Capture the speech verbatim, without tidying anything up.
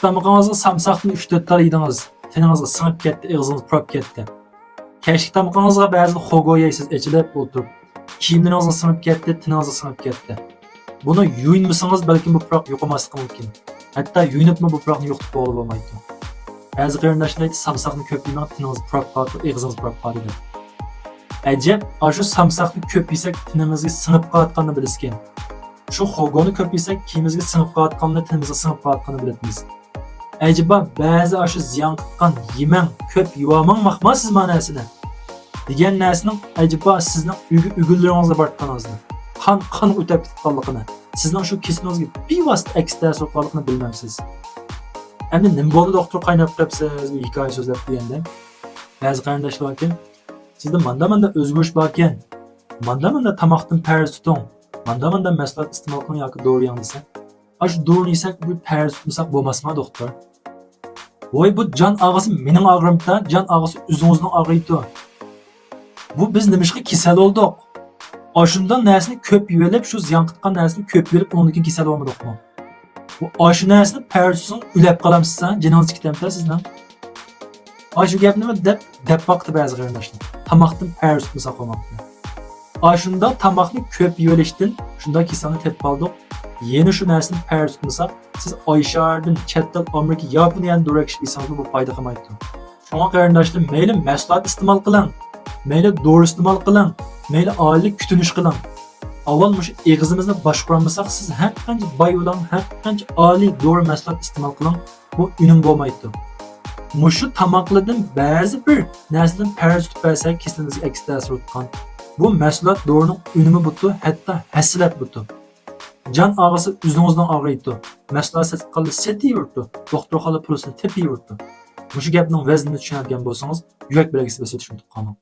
تامىقىڭىزغا سامساقتىن ئۈچ تۆت تال يېدىڭىز، تېنىڭىزغا سىڭىپ كەتتى، ئېغىزىڭىز پۇراپ كەتتى. كەچلىك تامىقىڭىزغا بەزىدە خوگو يەيسىز، ئېچىلىپ ئولتۇرۇپ. كىيىملىرىڭىزغا سىڭىپ كەتتى، تېنىڭىزغا سىڭىپ كەتتى. بۇنى يۇيۇنمىسىڭىز، بەلكىم بۇ پۇراق يوقىماسلىقى مۇمكىن. ھەتتا يۇيۇنۇپمۇ بۇ پۇراقنى يوقىتىپ بولغىلى بولمايدۇ. بەزى قېرىنداشلار ئېيتتى، سامساقنى كۆپ يېمەڭ، تېنىڭىز پۇراپ قالىدۇ، ئېغىزىڭىز پۇراپ قالىدۇ دەپ. ئەجەب، ئاشۇ سامساقنى كۆپ يېسەك، تېنىمىزگە سىڭىپ قالىدىغانلىقىنى بىلىسىكەن. شۇ خوگونى كۆپ يېسەك، كىيىمىمىزگە سىڭىپ قالىدىغانلىقىنى، تېنىمىزگە سىڭىپ قالىدىغانلىقىنى بىلىمىز. ئەجەبا، بەزى ئاشۇ زىيان قىلغان يېمەڭ، كۆپ يېۋالماڭ ماقما سىز ما نەرسىنى دېگەن نەرسىنىڭ ئەجەبا سىزنىڭ ئۆگە-، ئۆگۈنلىرىڭىزگە بارىدىغانلىقىنى، قان، قانغا ئۆتۈپ كېتىدىغانلىقىنى، سىزنىڭ شۇ كېسىلىڭىزگە بىۋاسىتە ئەكس تەسىر قىلىدىغانلىقىنى بىلمەمسىز. ئەمدى نېمە بولدى دوختۇر، قايناپ قېلىپسىز، بۇ ھېكايە سۆزلەپ دېگەندە، بەزى قېرىنداشلار باركەن، سىزدە ماندا-ماندا ئۆزگىرىش باركەن، ماندا-ماندا تاماقتىن پەرھىز تۇتۇڭ، ماندا-ماندا مەھسۇلات ئىستېمال قىلىڭ ياكى دورا يەڭ دېسە، ئاشۇ دورىنى يېسەك، بىر پەرھىز تۇتمىساق بولماسمۇ دوختۇر؟ ۋوي، بۇ جان ئاغرىسى مېنىڭ ئاغرىمتا، جان ئاغرىسى ئۆزىڭىزنىڭ ئاغرىيتۇ. بۇ بىز نېمىشقا كېسەل بولدۇق؟ ئاشۇنداق نەرسىنى كۆپ يېۋېلىپ، شۇ زىيان قىلىدىغان نەرسىنى كۆپ يېۋېلىپ، ئۇنىڭدىن كېيىن كېسەل بولمىدۇقمۇ؟ بۇ ئاشۇ نەرسىنى پەرھىز تۇتسىڭىز ئۆلۈپ قالامسىز، جېنىڭىز چىقىدىكەنتە سىزنىڭ. ئاشۇ گەپنىمۇ دەپ، دەپ باقتى بەزى قېرىنداشلار. تاماقتىن پەرھىز تۇتمىساق بولمامتى. ئاشۇنداق تاماقنى كۆپ يېۋېلىشتىن شۇنداق كېسەلنى تېپىپ قالدۇق. يەنە شۇ نەرسىدىن پەرھىز تۇتمىساق، سىز ئايشاردىن، چەت ئەل، ئامېرىكا، ياپونىيەدىن دورا ئىچىپ يېسىڭىزمۇ بۇ پايدا قىلمايدۇ. شۇڭا قېرىنداشلار، مەيلى مەھسۇلات ئىستېمال قىلىڭ، مەيلى دورا ئىستېمال قىلىڭ، مەيلى ئائىلىلىك كۈتۈنۈش قىلىڭ. ئاۋۋال مۇشۇ ئېغىزىمىزنى باشقۇرالمىساق، سىز ھەر قانچە باي بولۇڭ، ھەر قانچە ئالىي دورا مەھسۇلات ئىستېمال قىلىڭ، بۇ ئۈنۈم بولمايدۇ. مۇشۇ تاماقلىرىدىن بەزى بىر نەرسىدىن پەرھىز تۇتۇپ بەرسەك، كېسىلىمىزگە ئەكس تەسىر ئۆتكەن. بۇ مەھسۇلات دورىنىڭ ئۈنۈمى بۇتۇ، ھەتتا ھەسسىلەپ بۇتۇ. جان ئاغرىسا ئۆزىڭىزنىڭ ئاغرىيتۇ. مەھسۇلات سېتىپ قالدى سېتىۋېرىتۇ. دوختۇرخانا پۇلىسىنى تېپىۋېرىتۇ. مۇشۇ گەپنىڭ ۋەزنىنى چۈشىنەلىگەن بولسىڭىز، يۈرەك بەلگىسى بېسىۋېتىشنى ئۇنتۇپ قالماڭ.